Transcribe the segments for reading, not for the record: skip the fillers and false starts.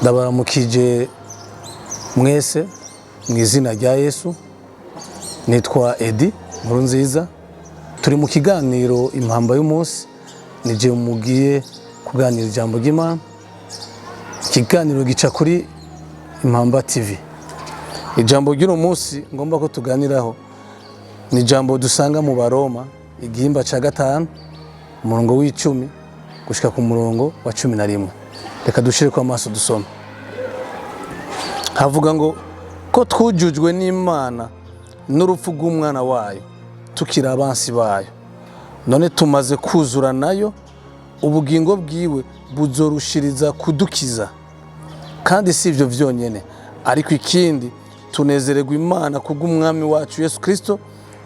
Ndabaramukije mwese mu izina rya Yesu. Nitwa Edi Nkurunziza. Turi mu kiganiro Impamba y'Umunsi. Nije mugiye kuganira ijambo ry'Imana. Ikiganiro gica kuri Impamba TV. Ijambo ry'uno munsi ngomba ko tuganiraho ni ijambo dusanga mu Baroma, igihimba cya 5, umurongo w'10 gushika ku murongo wa 11. Reka dushire ko amaso dusome. Havuga ngo: "Ko twujujwe n'Imana n'urupfu rw'umwana wayo, tukiri abansi bayo, none tumaze kuzura nayo, ubugingo bwiwe buzorushiriza kudukiza. Kandi si ibyo byonyine, ariko ikindi tunezererwa Imana kubw'Umwami wacu Yesu Kirisito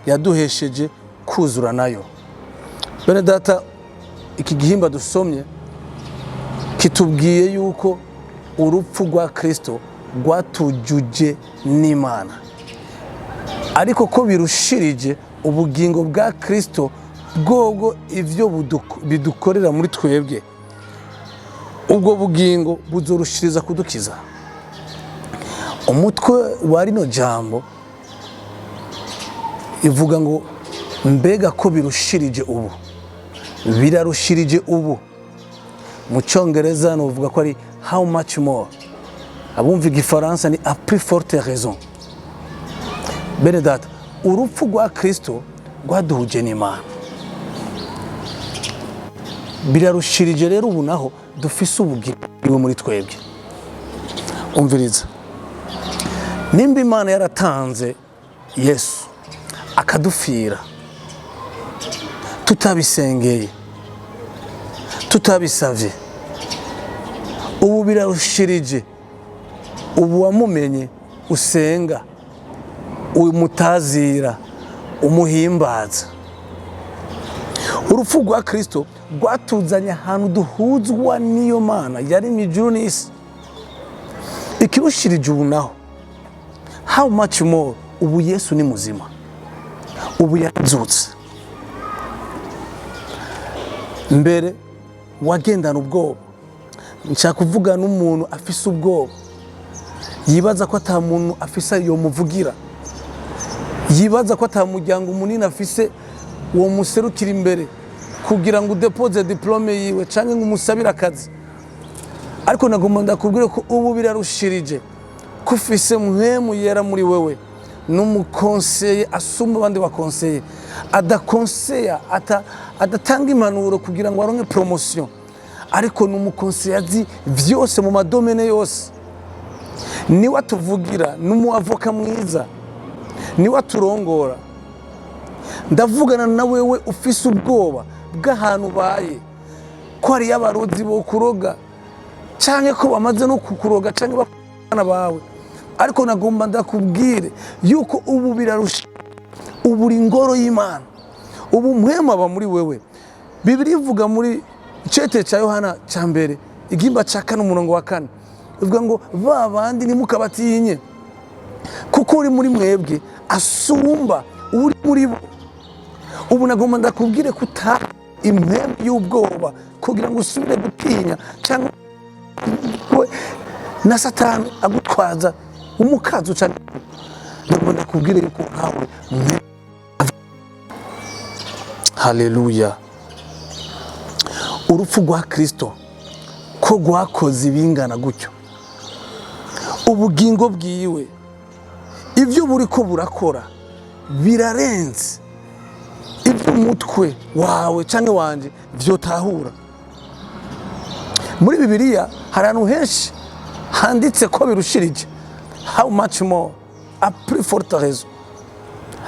yaduhesheje kuzura nayo." Bene Data, iki gihimba dusomye kitubwiye yuko urupfu rwa Kirisito rwatujuje n'Imana, ariko ko birushirije ubugingo bwa Kirisito bwobwo ibyo bidukorera muri twebwe, ubwo bugingo buzorushiriza kudukiza. Umutwe wa rino jambo ivuga ngo: "Mbega ko birushirije ubu, birarushirije ubu." Mu Cyongereza nuvuga ko ari "How much more?" Abumva Igifaransa ni "À plus forte raison". Bene Data, urupfu rwa Kirisito rwaduhuje n'Imana. Birarushirije rero ubu naho dufise ubugingo muri twebwe. Umviriza, nimba Imana yaratanze Yesu akadupfira tutabisengeye, tutabisavye, ubu birarushirije ubu wamumenye, usenga, umutazira, umuhimbaza. Urupfu rwa Kirisito rwatuzanye ahantu duhuzwa n'iyo Mana yaremye ijuru n'isi. Ikirushirije ubu naho, how much more? Ubu Yesu ni muzima, ubu yarazutse. Mbere wagendana ubwoba. Nshaka kuvuga n'umuntu afise ubwoba, yibaza ko ata muntu afise yomuvugira, yibaza ko ata muryango munini afise uwo muserukira imbere kugira ngo udéposer diplôme yiwe canke ngo umusabire akazi. Ariko nagomba ndakubwire ko ubu birarushirije ko ufise Mpwemu Yera muri wewe, n'umuconseiller asumba abandi baconseillers. Adakonseya, adatanga impanuro kugira ngo aronke promotion, ariko ni umuconseiller azi vyose mu madomaines yose. Niwe atuvugira, ni umuavocat mwiza, niwe aturongora. Ndavugana na wewe ufise ubwoba bw'ahantu ubaye, ko hariyo abarozi bo kuroga, canke ko bamaze no kukuroga, canke abana bawe. Ariko nagomba ndakubwire yuko ubu birarusha. Ubu uri ingoro y'Imana, ubu Mpwemu aba muri wewe. Bibiri ivuga muri icete cya Yohana cya mbere, igihimba cya 4, umurongo wa 4, ivuga ngo: "Ba bandi ntimukabatinye, kuko uri muri mwebwe asumba uri muri bo." Ubu nagomba ndakubwire ko uta impwemu y'ubwoba kugira ngo usubire gutinya, cyangwa we na Satani agutwaza umukazo cyane. Nagomba ndakubwire yuko nkawe mwe. Haleluya! Urupfu rwa Kirisito ko rwakoze ibingana gutyo, ubugingo bwiwe ibyo buri ko burakora birarenze ibyo umutwe wawe cyangwa wanje vyotahura. Muri Bibiliya hari ahantu henshi handitse ko birushirije, how much more, à plus forte raison.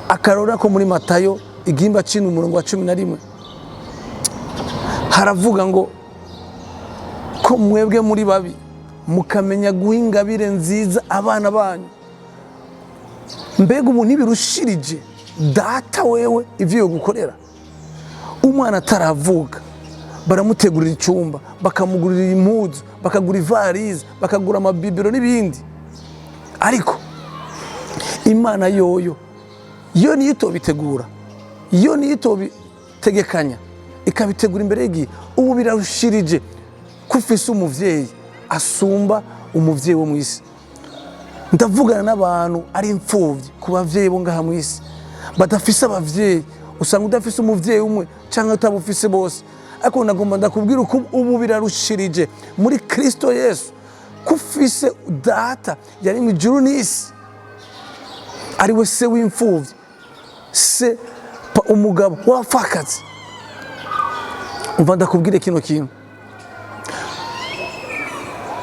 Akarora ko muri Matayo, igihimba cini, umurongo wa 11, haravuga ngo: "Ko mwebwe muri babi mukamenya guha ingabire nziza abana banyu, mbega ubu ntibirushirije Data wewe ivyo yogukorera?" Umwana ataravuka baramutegurira icyumba, bakamugurira impuzu, bakagura ivalise, bakagura amabiberons n'ibindi. Ariko Imana yoyo, yo niyo itobitegura, yo niyo itobitegekanya, ikabitegura imbere y'igihe. Ubu birarushirije ko ufise umuvyeyi asumba Umuvyeyi wo mu isi, ndavugana n'abantu ari imfuvyi ku bavyeyi bo ngaha mu isi, badafise abavyeyi. Usanga udafise umuvyeyi umwe cyangwa utabufise bose, ariko nagomba ndakubwira uko ubu birarushirije muri Kristo Yesu, ko ufise Data yari mu ijuru n'isi, ari we se w'imfuvyi, se umugabo w'abapfakazi. Umva ndakubwire kino kintu: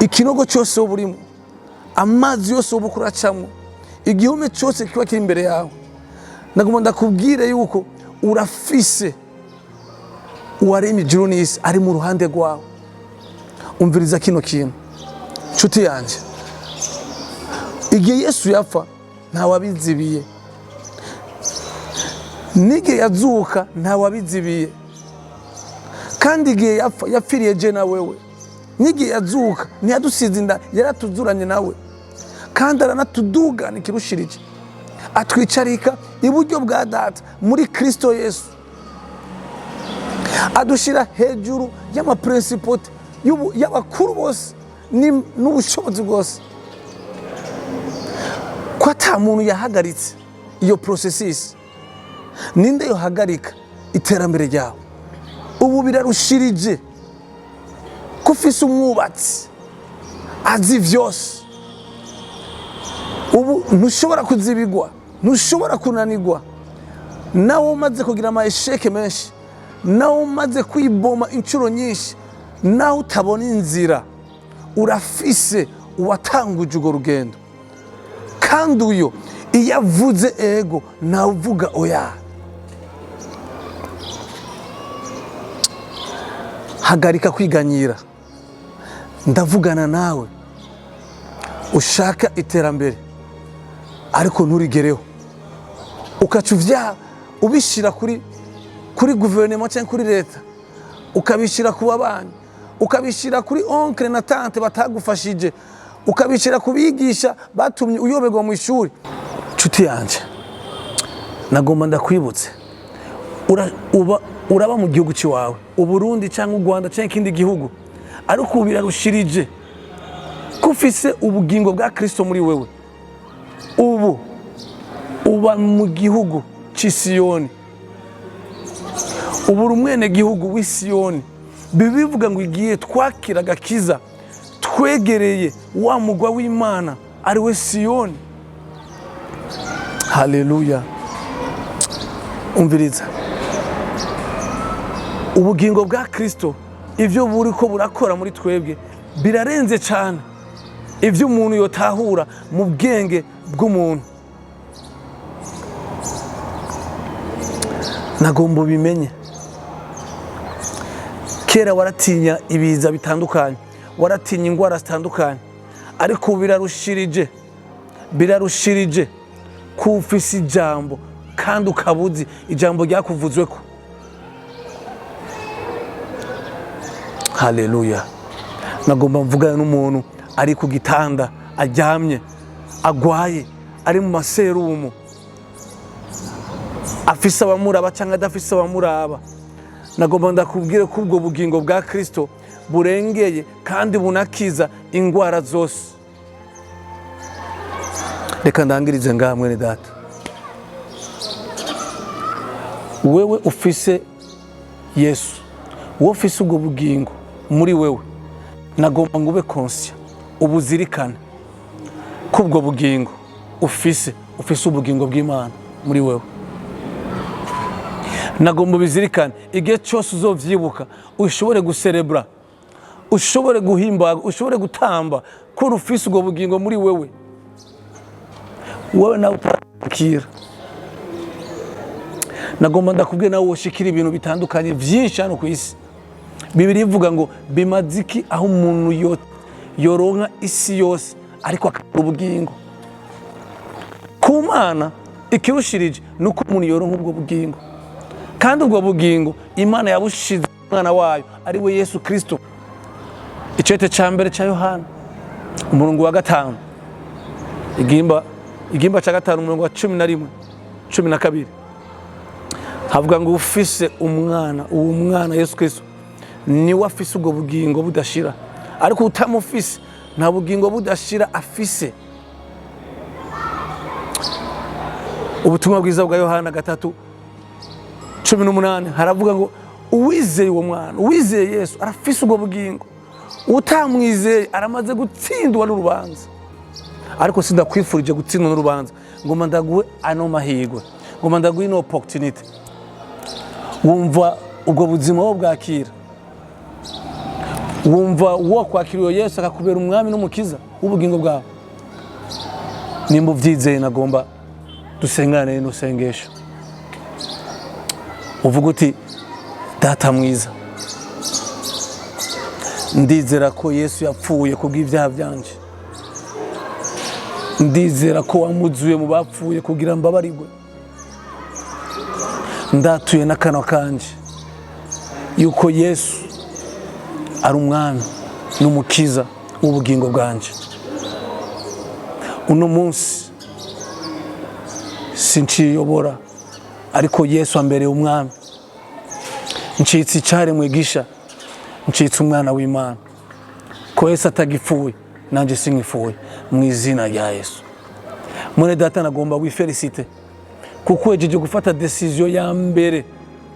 ikinogo cyose woba urimo, amazi yose woba uko uracamo, igihome cyose kiba kiri imbere yawe, ndagomba ndakubwire yuko urafise uwaremye ijuru n'isi ari mu ruhande rwawe. Umviriza kino kintu, nshuti yanjye: igihe Yesu yapfa, ntawabizibiye, n'igihe yazuka, ntawabizibiye. Kandi igihe yapfa, yapfiriye je na wewe. N'igihe yazuka, ntiyadusize inda, yaratuzuranye nawe, kandi aranatudugana ikirushirije, atwicarika iburyo bwa Data muri Kristo Yesu, adushyira hejuru y'amaprincipautés, y'abakuru bose n'ubushobozi bwose. Ko ata muntu yahagaritse iyo processus, ninde yohagarika iterambere ryawe? Ubu birarushirije ko ufise umwubatsi azi vyose. Ubu ntushobora kuzibigwa, ntushobora kunanirwa. Nawe umaze kugira ama échecs menshi, nawe umaze kwiboma inshuro nyinshi, nawe utabona inzira, urafise uwatanguje urwo rugendo. Kandi uyo iyo avuze ego, nawe uvuga oya. Hagarika kwiganyira. Ndavugana nawe ushaka iterambere ariko nturigereho, ukaca uvya ubishyira kuri guverinoma cyangwa kuri leta, ukabishyira ku babanyi, ukabishyira kuri oncle na tante batagufashije, ukabishyira ku bigisha batumye uyoberwa mu ishuri. Nshuti yanjye, nagomba ndakwibutse: uraba mu gihugu cy'iwawe, Uburundi cyangwa u Rwanda cyangwa ikindi gihugu, ariko ubu birarushirije ko ufise ubugingo bwa Kristo muri wewe. Ubu uba mu gihugu cy'Isiyoni, ubu uri umwenegihugu w'Isiyoni. Bibivuga ngo igihe twakira agakiza, twegereye wa mugwa w'Imana, ari we Siyoni. Haleluya! Umviriza: ubugingo bwa Kristo, ibyo buri ko burakora muri twebwe, birarenze cyane ibyo umuntu yotahura mu bwenge bw'umuntu. Nagomba ubimenye: kera waratinya ibiza bitandukanye, waratinya indwara zitandukanye, ariko ubu birarushirije, birarushirije ko ufise ijambo kandi ukaba uzi ijambo ryakuvuzweko. Haleluya! Nagomba mvugana n'umuntu ari ku gitanda, aryamye, agwaye, ari mu maserumu, afise abamuraba cyangwa adafise abamuraba. Nagomba ndakubwire ko ubwo bugingo bwa Kristo burengeye kandi bunakiza indwara zose. Reka ndangirize ngaha, mwene data. Wewe ufise Yesu, wowe ufise ubwo bugingo muri wewe, nagomba ngo ube conscient, ubuzirikane ko ubwo bugingo ufise, ufise ubugingo bw'Imana muri wewe. Nagomba ubizirikane igihe cyose uzovyibuka, ushobore guserebura, ushobore guhimbaga, ushobore gutamba ko ufise ubwo bugingo muri wewe. Wowe nawe utakira, nagomba ndakubwira, nawe woshikira ibintu bitandukanye byinshi hano ku isi, Bibiliya ivuga ngo bimaze iki aho umuntu yoronka isi yose ariko akabura ubugingo? Ku Mana ikirushirije ni uko umuntu yoronka ubwo bugingo, kandi ubwo bugingo Imana yabushize umwana wayo, ari we Yesu Kirisito. Icete cya mbere cya Yohana, umurongo wa 5, igihimba cya 5, umurongo wa 11, 12, havuga ngo ufise umwana, uwo mwana Yesu Kirisito, niwe afise ubwo bugingo budashira, ariko utamufise Nta bugingo budashira afise. Ubutumwa bwiza bwa Yohana 3:18 haravuga ngo uwizeye uwo mwana, uwizeye Yesu, arafise ubwo bugingo. Utamwizeye aramaze gutsindwa n'urubanza. Ariko sindakwifurije gutsindwa n'urubanza, ngoma ndaguhe ano mahirwe, ngoma ndaguhe ino opportunity. Wumva ubwo buzima wo bwakira, wumva wo kwakira uwo Yesu akakubera umwami n'umukiza w'ubugingo bwawe. Nimba ubyizeye, nagomba dusengane rino sengesho, uvuga uti: "Data mwiza, ndizera ko Yesu yapfuye kubw'ibyaha byanje. Ndizera ko wamuzuye mu bapfuye kugira mbabarirwe. Ndatuye n'akanwa kanje yuko Yesu ari umwami n'umukiza w'ubugingo bwanje. Uno munsi sinciyobora, ariko Yesu ambereye umwami. Ncitse icyaremwe gisha, ncitse umwana w'Imana. Ko Yesu atagipfuye, nanjye sinkipfuye, mu izina rya Yesu." Mwene data, nagomba wifélicite kuko wejeje gufata décision ya mbere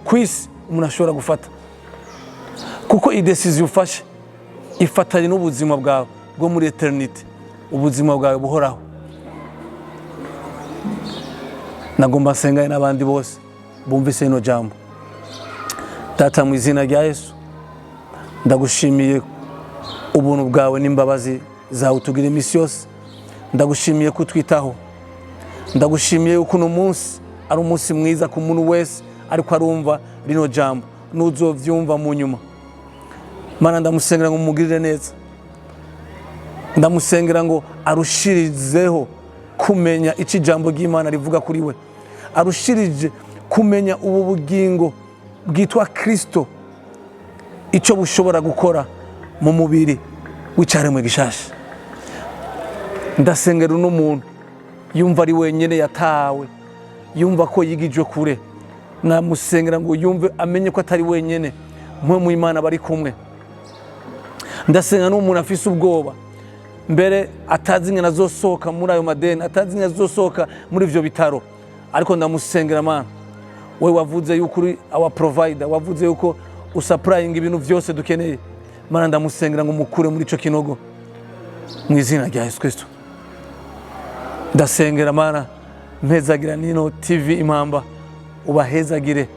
ku isi umuntu ashobora gufata, kuko iyi décision ufashe ifatanye n'ubuzima bwawe bwo muri éternité, ubuzima bwawe buhoraho. Nagomba nsengane n'abandi bose bumvise ino jambo. Data, mu izina rya Yesu, ndagushimiye ubuntu bwawe n'imbabazi zawe utugira iminsi yose. Ndagushimiye kutwitaho. Ndagushimiye yuko uno munsi ari umunsi mwiza ku muntu wese ariko arumva rino jambo n'uzovyumva mu nyuma. Mana, ndamusengera ngo mumugirire neza. Ndamusengera ngo arushirizeho kumenya icyo ijambo ry'Imana rivuga kuri we, arushirije kumenya ubu bugingo bwitwa Kirisito, icyo bushobora gukora mu mubiri w'icyaremwe gishasha. Ndasengera uno muntu yumva ari wenyine, yatawe, yumva ko yigijwe kure. Namusengera ngo yumve, amenye ko atari wenyine, mwe mu Imana bari kumwe. Ndasenga n'umuntu afise ubwoba, mbere atazi ingene azosohoka muri ayo madeni, atazi ingene azosohoka muri ivyo bitaro, ariko ndamusengera. Mana, we wavuze yuko uri our provider, wavuze yuko usupplyinga ibintu vyose dukeneye. Mana, ndamusengera ngo mukure muri ico kinogo mu izina rya Yesu Kristo. Ndasengera, Mana, mpezagira nino TV Impamba, ubahezagire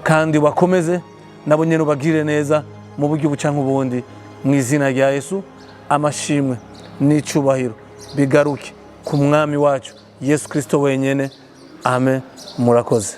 kandi ubakomeze, nabo nyene ubagirire neza mu buryo buca nk'ubundi, mu izina rya Yesu. Amashimwe n'icubahiro bigaruke ku mwami wacu Yesu Kristo wenyene. Amen. Murakoze.